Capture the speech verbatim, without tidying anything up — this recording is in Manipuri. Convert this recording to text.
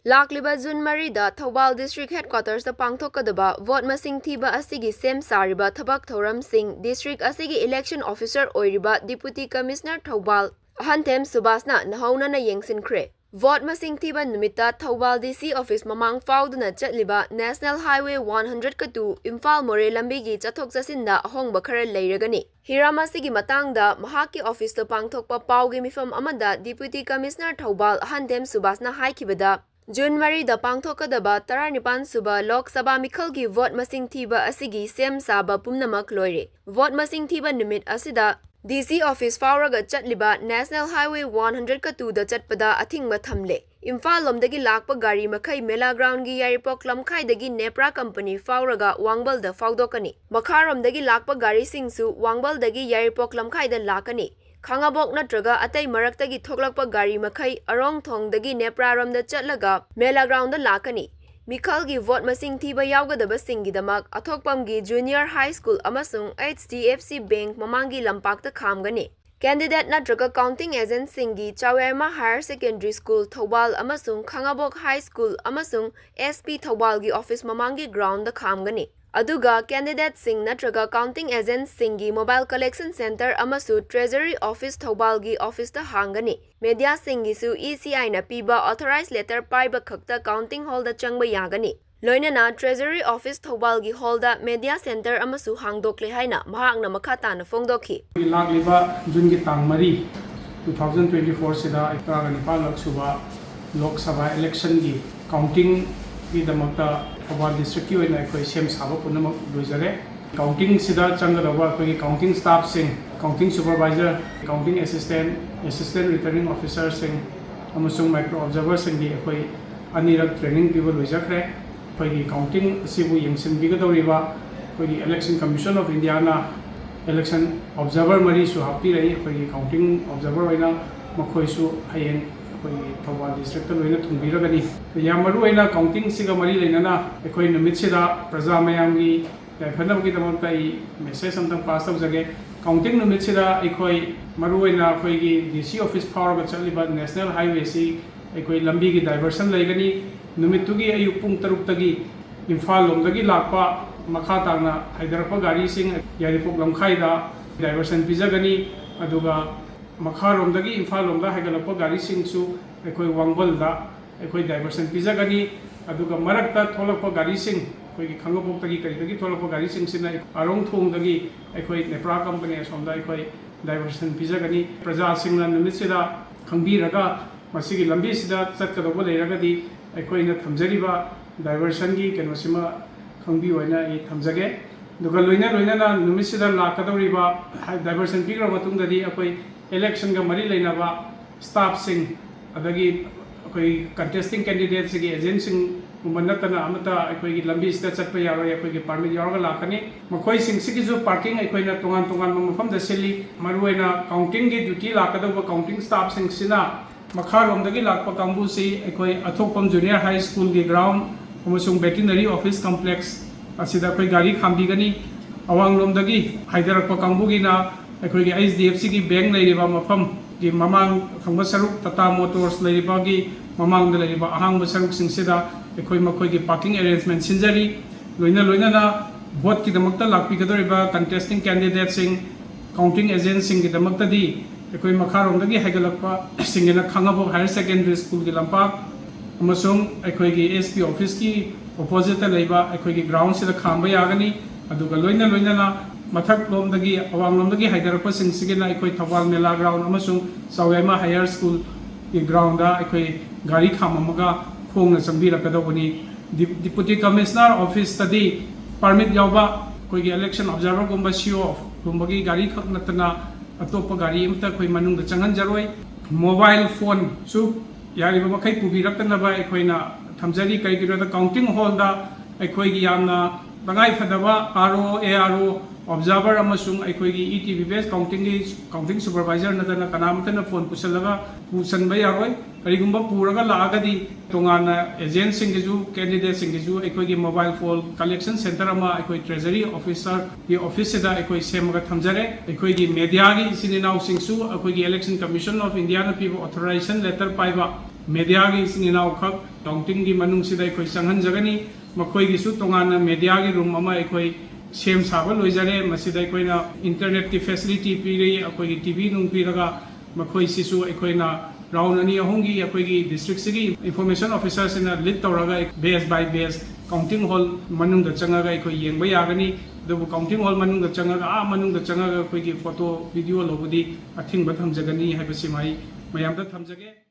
ꯂꯥꯛꯂꯤꯕ ꯖꯨꯟ ꯃꯔꯤꯗ ꯊꯧꯕꯥꯜ District Headquarters ꯇ ꯄꯥꯡꯊꯣꯛꯀꯗꯕ ꯚꯣꯠ ꯃꯁꯤꯡ ꯊꯤꯕ ꯑꯁꯤꯒꯤ ꯁꯦꯝ ꯁꯥꯔꯤꯕ ꯊꯕꯛ ꯊꯧꯔꯝꯁꯤꯡ district ꯑꯁꯤꯒꯤ election officer ꯑꯣꯏꯔꯤꯕ Deputy Commissioner ꯊꯧꯕꯥꯜ ꯑꯍꯟꯊꯦꯝ ꯁꯨꯕꯥꯁꯅ ꯅꯧꯍꯧꯅꯅ ꯌꯦꯡꯁꯤꯟꯈ꯭ꯔꯦ꯫ ꯚꯣꯠ ꯃꯁꯤꯡ ꯊꯤꯕ ꯅꯨꯃꯤꯠꯇ ꯊꯧꯕꯥꯜ D C office ꯃꯃꯥꯡ ꯐꯥꯎꯗꯨꯅ ꯆꯠꯂꯤꯕ National Highway one hundred ꯀ two ꯏꯝꯐꯥꯜ ꯃꯣꯔꯦ ꯂꯝꯕꯤꯒꯤ ꯆꯠꯊꯣꯛ ꯆꯠꯁꯤꯟꯗ ꯑꯍꯣꯡꯕ ꯈꯔ ꯂꯩꯔꯒꯅꯤ꯫ ꯍꯤꯔꯝ ꯑꯁꯤꯒꯤ ꯃꯇꯥꯡꯗ ꯃꯍꯥꯛꯀꯤ office ꯇ ꯄꯥꯡꯊꯣꯛꯄ ꯄꯥꯎꯒꯤ ꯃꯤꯐꯝ ꯑꯃꯗ Deputy Commissioner ꯊꯧꯕꯥꯜ ꯑꯍꯟꯊꯦꯝ ꯁꯨꯕꯥꯁꯅ ꯍꯥꯏꯈꯤꯕꯗ, ꯖꯨꯟ ꯃꯔꯤꯗ ꯄꯥꯡꯊꯣꯛꯀꯗꯕ ꯇꯔꯥꯅꯤꯄꯥꯟ ꯁꯨꯕ ꯂꯣꯛ ꯁꯚꯥ ꯃꯤꯈꯜꯒꯤ ꯚꯣꯠ ꯃꯁꯤꯡ ꯊꯤꯕ ꯑꯁꯤꯒꯤ ꯁꯦꯝ ꯁꯥꯕ ꯄꯨꯝꯅꯃꯛ ꯂꯣꯏꯔꯦ꯫ ꯚꯣꯠ ꯃꯁꯤꯡ ꯊꯤꯕ ꯅꯨꯃꯤꯠ ꯑꯁꯤꯗ D C office ꯐꯥꯎꯔꯒ ꯆꯠꯂꯤꯕ National Highway one hundred ꯀ two ꯗ ꯆꯠꯄꯗ ꯑꯊꯤꯡꯕ ꯊꯝꯂꯦ꯫ ꯏꯝꯐꯥꯜ ꯂꯣꯝꯗꯒꯤ ꯂꯥꯛꯄ ꯒꯥꯔꯤ ꯃꯈꯩ ꯃꯦꯂꯥ ground ꯒꯤ ꯌꯥꯏꯔꯤꯄꯣꯛ ꯂꯝꯈꯥꯏꯗꯒꯤ ꯅꯦꯄ꯭ꯔꯥ company ꯐꯥꯎꯔꯒ ꯋꯥꯡꯕꯜꯗ ꯐꯥꯎꯗꯣꯛꯀꯅꯤ꯫ ꯃꯈꯥꯔꯣꯝꯗꯒꯤ ꯂꯥꯛꯄ ꯒꯥꯔꯤꯁꯤꯡꯁꯨ ꯋꯥꯡꯕꯜꯗꯒꯤ ꯌꯥꯏꯔꯤꯄꯣꯛ ꯂꯝꯈꯥꯏꯗ ꯂꯥꯛꯀꯅꯤ꯫ ꯈꯥꯉꯕꯣꯛ ꯅꯠꯇ꯭ꯔꯒ ꯑꯇꯩ ꯃꯔꯛꯇꯒꯤ ꯊꯣꯛꯂꯛꯄ ꯒꯥꯔꯤ ꯃꯈꯩ ꯑꯔꯣꯡꯊꯣꯡꯗꯒꯤ ꯅꯦꯄ꯭ꯔꯥꯔꯣꯝꯗ ꯆꯠꯂꯒ ꯃꯦꯂꯥ ground ꯗ ꯂꯥꯛꯀꯅꯤ꯫ ꯃꯤꯈꯜꯒꯤ ꯚꯣꯠ ꯃꯁꯤꯡ ꯊꯤꯕ ꯌꯥꯎꯒꯗꯕꯁꯤꯡꯒꯤꯗꯃꯛ ꯑꯊꯣꯛꯄꯝꯒꯤ Junior High School ꯑꯃꯁꯨꯡ H D F C Bank ꯃꯃꯥꯡꯒꯤ ꯂꯝꯄꯥꯛꯇ ꯈꯥꯝꯒꯅꯤ꯫ Candidate ꯅꯠꯇ꯭ꯔꯒ counting agent ꯁꯤꯡꯒꯤ ꯆꯥꯎꯌꯥꯏꯃ Higher Secondary School ꯊꯧꯕꯥꯜ ꯑꯃꯁꯨꯡ ꯈꯥꯉꯕꯣꯛ High School ꯑꯃꯁꯨꯡ S P ꯊꯧꯕꯥꯜꯒꯤ office ꯃꯃꯥꯡꯒꯤ ground ꯗ ꯈꯥꯝꯒꯅꯤ꯫ ꯑꯗꯨꯒ candidate ꯁꯤꯡ ꯅꯠꯇ꯭ꯔꯒ counting agent ꯁꯤꯡꯒꯤ mobile collection centre ꯑꯃꯁꯨ Treasury Office ꯊꯧꯕꯥꯜꯒꯤ office ꯇ ꯍꯥꯡꯒꯅꯤ꯫ Media ꯁꯤꯡꯒꯤꯁꯨ E C I ꯅ ꯄꯤꯕ authorized letter ꯄꯥꯏꯕ ꯈꯛꯇ counting hall ꯗ ꯆꯪꯕ ꯌꯥꯒꯅꯤ꯫ ꯂꯣꯏꯅꯅ Treasury Office ꯊꯧꯕꯥꯜꯒꯤ hall ꯗ media centre ꯑꯃꯁꯨ ꯍꯥꯡꯗꯣꯛꯂꯦ ꯍꯥꯏꯅ ꯃꯍꯥꯛꯅ ꯃꯈꯥ ꯇꯥꯅ ꯐꯣꯡꯗꯣꯛꯈꯤ꯫ ꯂꯥꯛꯂꯤꯕ ꯖꯨꯟꯒꯤ ꯇꯥꯡ ꯃꯔꯤ, two thousand twenty four ꯁꯤꯗ ꯇꯔꯥꯒ ꯅꯤꯄꯥꯟ ꯂꯛ ꯁꯨꯕ ꯂꯣꯛ ꯁꯚꯥ election ꯒꯤ counting ꯒꯤꯗꯃꯛꯇ ꯊꯧꯕꯥꯜ district ꯀꯤ ꯑꯣꯏꯅ ꯑꯩꯈꯣꯏ ꯁꯦꯝ ꯁꯥꯕ ꯄꯨꯝꯅꯃꯛ ꯂꯣꯏꯖꯔꯦ꯫ Counting ꯁꯤꯗ ꯆꯪꯒꯗꯧꯕ ꯑꯩꯈꯣꯏꯒꯤ counting staff ꯁꯤꯡ, counting supervisor, counting assistant, assistant returning officer ꯁꯤꯡ ꯑꯃꯁꯨꯡ micro observer ꯁꯤꯡꯒꯤ ꯑꯩꯈꯣꯏ ꯑꯅꯤꯔꯛ training ꯄꯤꯕ ꯂꯣꯏꯖꯈ꯭ꯔꯦ꯫ ꯑꯩꯈꯣꯏꯒꯤ counting ꯑꯁꯤꯕꯨ ꯌꯦꯡꯁꯤꯟꯕꯤꯒꯗꯧꯔꯤꯕ ꯑꯩꯈꯣꯏꯒꯤ Election Commission of India ꯅ election observer ꯃꯔꯤꯁꯨ ꯍꯥꯞꯄꯤꯔꯛꯏ꯫ ꯑꯩꯈꯣꯏꯒꯤ counting observer ꯑꯣꯏꯅ ꯃꯈꯣꯏꯁꯨ ꯍꯌꯦꯡ ꯑꯩꯈꯣꯏꯒꯤ ꯊꯧꯕꯥꯜ district ꯇ ꯂꯣꯏꯅ ꯊꯨꯡꯕꯤꯔꯒꯅꯤ꯫ ꯌꯥꯝ ꯃꯔꯨ ꯑꯣꯏꯅ counting ꯁꯤꯒ ꯃꯔꯤ ꯂꯩꯅꯅ ꯑꯩꯈꯣꯏ ꯅꯨꯃꯤꯠꯁꯤꯗ ꯄ꯭ꯔꯖꯥ ꯃꯌꯥꯝꯒꯤ ꯌꯥꯏꯐꯅꯕꯒꯤꯗꯃꯛꯇ ꯑꯩ message ꯑꯝꯇꯪ pass ꯇꯧꯖꯒꯦ꯫ Counting ꯅꯨꯃꯤꯠꯁꯤꯗ ꯑꯩꯈꯣꯏ ꯃꯔꯨ ꯑꯣꯏꯅ ꯑꯩꯈꯣꯏꯒꯤ D C office ꯐꯥꯎꯔꯒ ꯆꯠꯂꯤꯕ National Highway ꯑꯁꯤ ꯑꯩꯈꯣꯏ ꯂꯝꯕꯤꯒꯤ diversion ꯂꯩꯒꯅꯤ꯫ ꯅꯨꯃꯤꯠꯇꯨꯒꯤ ꯑꯌꯨꯛ ꯄꯨꯡ ꯇꯔꯨꯛꯇꯒꯤ ꯏꯝꯐꯥꯜ ꯂꯣꯝꯗꯒꯤ ꯂꯥꯛꯄ ꯃꯈꯥ ꯇꯥꯅ ꯍꯥꯏꯊꯔꯛꯄ ꯒꯥꯔꯤꯁꯤꯡ ꯌꯥꯏꯔꯤꯄꯣꯛ ꯂꯝꯈꯥꯏꯗ diversion ꯄꯤꯖꯒꯅꯤ꯫ ꯑꯗꯨꯒ ꯃꯈꯥꯔꯣꯝꯗꯒꯤ ꯏꯝꯐꯥꯜ ꯂꯣꯝꯗ ꯍꯥꯏꯒꯠꯂꯛꯄ ꯒꯥꯔꯤꯁꯤꯡꯁꯨ ꯑꯩꯈꯣꯏ ꯋꯥꯡꯕꯜꯗ ꯑꯩꯈꯣꯏ diversion ꯄꯤꯖꯒꯅꯤ꯫ ꯑꯗꯨꯒ ꯃꯔꯛꯇ ꯊꯣꯛꯂꯛꯄ ꯒꯥꯔꯤꯁꯤꯡ, ꯑꯩꯈꯣꯏꯒꯤ ꯈꯥꯡꯉꯕꯣꯛꯇꯒꯤ ꯀꯔꯤꯗꯒꯤ ꯊꯣꯛꯂꯛꯄ ꯒꯥꯔꯤꯁꯤꯡꯁꯤꯅ ꯑꯔꯣꯡ ꯊꯣꯡꯗꯒꯤ ꯑꯩꯈꯣꯏ ꯅꯦꯄ꯭ꯔꯥ ꯀꯝꯄꯅꯤ ꯑꯁꯣꯝꯗ ꯑꯩꯈꯣꯏ diversion ꯄꯤꯖꯒꯅꯤ꯫ ꯄ꯭ꯔꯖꯥꯁꯤꯡꯅ ꯅꯨꯃꯤꯠꯁꯤꯗ ꯈꯪꯕꯤꯔꯒ ꯃꯁꯤꯒꯤ ꯂꯝꯕꯤꯁꯤꯗ ꯆꯠꯀꯗꯧꯕ ꯂꯩꯔꯒꯗꯤ ꯑꯩꯈꯣꯏꯅ ꯊꯝꯖꯔꯤꯕ diversionꯒꯤ ꯀꯩꯅꯣꯁꯤꯃ ꯈꯪꯕꯤꯌꯨ ꯍꯥꯏꯅ ꯑꯩ ꯊꯝꯖꯒꯦ꯫ ꯑꯗꯨꯒ ꯂꯣꯏꯅ ꯂꯣꯏꯅꯅ ꯅꯨꯃꯤꯠꯁꯤꯗ ꯂꯥꯛꯀꯗꯧꯔꯤꯕ, ꯍꯥꯏ-, diversion ꯄꯤꯈ꯭ꯔꯕ ꯃꯇꯨꯡꯗꯗꯤ ꯑꯩꯈꯣꯏ electionꯒ ꯃꯔꯤ ꯂꯩꯅꯕ staffꯁꯤꯡ, ꯑꯗꯒꯤ ꯑꯩꯈꯣꯏ contesting candidatesꯒꯤ agentꯁꯤꯡꯒꯨꯝꯕ ꯅꯠꯇꯅ ꯑꯃꯠꯇ ꯑꯩꯈꯣꯏꯒꯤ ꯂꯝꯕꯤꯁꯤꯗ ꯆꯠꯄ ꯌꯥꯔꯣꯏ, ꯑꯩꯈꯣꯏꯒꯤ permit ꯌꯥꯎꯔꯒ ꯂꯥꯛꯀꯅꯤ꯫ ꯃꯈꯣꯏꯁꯤꯡꯁꯤꯒꯤꯁꯨ parking ꯑꯩꯈꯣꯏꯅ ꯇꯣꯉꯥꯟ ꯇꯣꯉꯥꯟꯕ ꯃꯐꯝꯗ ꯁꯤꯜꯂꯤ꯫ ꯃꯔꯨꯑꯣꯏꯅ countingꯒꯤ duty ꯂꯥꯛꯀꯗꯧꯕ counting staffꯁꯤꯡꯁꯤꯅ ꯃꯈꯥꯔꯣꯝꯗꯒꯤ ꯂꯥꯛꯄ ꯀꯥꯡꯕꯨꯁꯤ ꯑꯩꯈꯣꯏ ꯑꯊꯣꯛꯄꯝ Junior High Schoolꯒꯤ ground ꯑꯃꯁꯨꯡ Veterinary Office Complex ꯑꯁꯤꯗ ꯑꯩꯈꯣꯏ ꯒꯥꯔꯤ ꯈꯥꯝꯕꯤꯒꯅꯤ꯫ ꯑꯋꯥꯡꯂꯣꯝꯗꯒꯤ ꯍꯥꯏꯊꯔꯛꯄ ꯀꯥꯡꯕꯨꯒꯤꯅ ꯑꯩꯈꯣꯏꯒꯤ HDFCꯒꯤ bank ꯂꯩꯔꯤꯕ ꯃꯐꯝꯒꯤ ꯃꯃꯥꯡ ꯊꯪꯕ ꯁꯔꯨꯛ, Tata Motors ꯂꯩꯔꯤꯕꯒꯤ ꯃꯃꯥꯡꯗ ꯂꯩꯔꯤꯕ ꯑꯍꯥꯡꯕ ꯁꯔꯨꯛꯁꯤꯡꯁꯤꯗ ꯑꯩꯈꯣꯏ ꯃꯈꯣꯏꯒꯤ parking arrangement ꯁꯤꯟꯖꯔꯤ꯫ ꯂꯣꯏꯅ ꯂꯣꯏꯅꯅ voteꯀꯤꯗꯃꯛꯇ ꯂꯥꯛꯄꯤꯒꯗꯧꯔꯤꯕ contesting candidatesꯁꯤꯡ, counting agentꯁꯤꯡꯒꯤꯗꯃꯛꯇꯗꯤ ꯑꯩꯈꯣꯏ ꯃꯈꯥꯔꯣꯝꯗꯒꯤ ꯍꯥꯏꯒꯠꯂꯛꯄꯁꯤꯡꯒꯤꯅ ꯈꯥꯡꯉꯕꯣꯛ Higher Secondary Schoolꯒꯤ ꯂꯝꯄꯥꯛ ꯑꯃꯁꯨꯡ ꯑꯩꯈꯣꯏꯒꯤ SP officeꯀꯤ oppositeꯇ ꯂꯩꯕ ꯑꯩꯈꯣꯏꯒꯤ groundꯁꯤꯗ ꯈꯥꯝꯕ ꯌꯥꯒꯅꯤ꯫ ꯑꯗꯨꯒ ꯂꯣꯏꯅ ꯂꯣꯏꯅꯅ ꯃꯊꯛꯂꯣꯝꯗꯒꯤ, ꯑꯋꯥꯡꯂꯣꯝꯗꯒꯤ ꯍꯥꯏꯊꯔꯛꯄꯁꯤꯡꯁꯤꯒꯤꯅ ꯑꯩꯈꯣꯏ ꯊꯧꯕꯥꯜ ꯃꯦꯂꯥ ground ꯑꯃꯁꯨꯡ ꯆꯥꯎꯌꯥꯏꯃ Higher Schoolꯒꯤ groundꯗ ꯑꯩꯈꯣꯏ ꯒꯥꯔꯤ ꯈꯥꯝꯃꯝꯃꯒ ꯈꯣꯡꯅ ꯆꯪꯕꯤꯔꯛꯀꯗꯧꯕꯅꯤ꯫ Dep-, Deputy Commissioner officeꯇꯗꯤ permit ꯌꯥꯎꯕ ꯑꯩꯈꯣꯏꯒꯤ election observerꯒꯨꯝꯕ, COꯒꯨꯝꯕꯒꯤ ꯒꯥꯔꯤ ꯈꯛ ꯅꯠꯇꯅ ꯑꯇꯣꯞꯄ ꯒꯥꯔꯤ ꯑꯃꯠꯇ ꯑꯩꯈꯣꯏ ꯃꯅꯨꯡꯗ ꯆꯪꯍꯟꯖꯔꯣꯏ꯫ Mobile phoneꯁꯨ ꯌꯥꯔꯤꯕ ꯃꯈꯩ ꯄꯨꯕꯤꯔꯛꯇꯅꯕ ꯑꯩꯈꯣꯏꯅ ꯊꯝꯖꯔꯤ꯫ ꯀꯩꯒꯤꯅꯣꯗ counting hallꯗ ꯑꯩꯈꯣꯏꯒꯤ ꯌꯥꯝꯅ ꯇꯉꯥꯏ ꯐꯗꯕ RO, ARO, observer ꯑꯃꯁꯨꯡ ꯑꯩꯈꯣꯏꯒꯤ ETV based countingꯒꯤ counting supervisor ꯅꯠꯇꯅ ꯀꯅꯥꯃꯠꯇꯅ phone ꯄꯨꯁꯜꯂꯒ ꯄꯨꯁꯟꯕ ꯌꯥꯔꯣꯏ꯫ ꯀꯔꯤꯒꯨꯝꯕ ꯄꯨꯔꯒ ꯂꯥꯛꯑꯒꯗꯤ ꯇꯣꯉꯥꯟꯅ agentꯁꯤꯡꯒꯤꯁꯨ, candidateꯁꯤꯡꯒꯤꯁꯨ ꯑꯩꯈꯣꯏꯒꯤ mobile phone collection centre ꯑꯃ ꯑꯩꯈꯣꯏ Treasury Officerꯒꯤ officeꯁꯤꯗ ꯑꯩꯈꯣꯏ ꯁꯦꯝꯃꯒ ꯊꯝꯖꯔꯦ꯫ ꯑꯩꯈꯣꯏꯒꯤ mediaꯒꯤ ꯏꯆꯤꯟ ꯏꯅꯥꯎꯁꯤꯡꯁꯨ ꯑꯩꯈꯣꯏꯒꯤ Election Commission of Indiaꯅ ꯄꯤꯕ authorization letter ꯄꯥꯏꯕ ꯃꯦꯗꯤꯌꯥꯒꯤ ꯏꯆꯤꯟ ꯏꯅꯥꯎꯈꯛ ꯀꯥꯎꯟꯇꯤꯡꯒꯤ ꯃꯅꯨꯡꯁꯤꯗ ꯑꯩꯈꯣꯏ ꯆꯪꯍꯟꯖꯒꯅꯤ꯫ ꯃꯈꯣꯏꯒꯤꯁꯨ ꯇꯣꯉꯥꯟꯅ ꯃꯦꯗꯤꯌꯥꯒꯤ ꯔꯨꯝ ꯑꯃ ꯑꯩꯈꯣꯏ ꯁꯦꯝ ꯁꯥꯕ ꯂꯣꯏꯖꯔꯦ꯫ ꯃꯁꯤꯗ ꯑꯩꯈꯣꯏꯅ ꯏꯟꯇꯔꯅꯦꯠꯀꯤ ꯐꯦꯁꯤꯂꯤꯇꯤ ꯄꯤꯔꯤ, ꯑꯩꯈꯣꯏꯒꯤ ꯇꯤ ꯚꯤ ꯅꯨꯡ ꯄꯤꯔꯒ ꯃꯈꯣꯏꯁꯤꯁꯨ ꯑꯩꯈꯣꯏꯅ ꯔꯥꯎꯟ ꯑꯅꯤ ꯑꯍꯨꯝꯒꯤ ꯑꯩꯈꯣꯏꯒꯤ ꯗꯤꯁꯇ꯭ꯔꯤꯛꯁꯤꯒꯤ ꯏꯟꯐꯣꯔꯃꯦꯁꯟ ꯑꯣꯐꯤꯁꯔꯁꯤꯅ ꯂꯤꯗ ꯇꯧꯔꯒ ꯕꯦꯆ ꯕꯥꯏ ꯕꯦꯆ ꯀꯥꯎꯟꯇꯤꯡ ꯍꯣꯜ ꯃꯅꯨꯡꯗ ꯆꯪꯉꯒ ꯑꯩꯈꯣꯏ ꯌꯦꯡꯕ ꯌꯥꯒꯅꯤ꯫ ꯑꯗꯨꯕꯨ ꯀꯥꯎꯟꯇꯤꯡ ꯍꯣꯜ ꯃꯅꯨꯡꯗ ꯆꯪꯉꯒ, ꯑꯥ ꯃꯅꯨꯡꯗ ꯆꯪꯉꯒ ꯑꯩꯈꯣꯏꯒꯤ ꯐꯣꯇꯣ, ꯚꯤꯗꯤꯑꯣ ꯂꯧꯕꯗꯤ ꯑꯊꯤꯡꯕ ꯊꯝꯖꯒꯅꯤ ꯍꯥꯏꯕꯁꯤꯃ ꯑꯩ ꯃꯌꯥꯝꯗ ꯊꯝꯖꯒꯦ꯫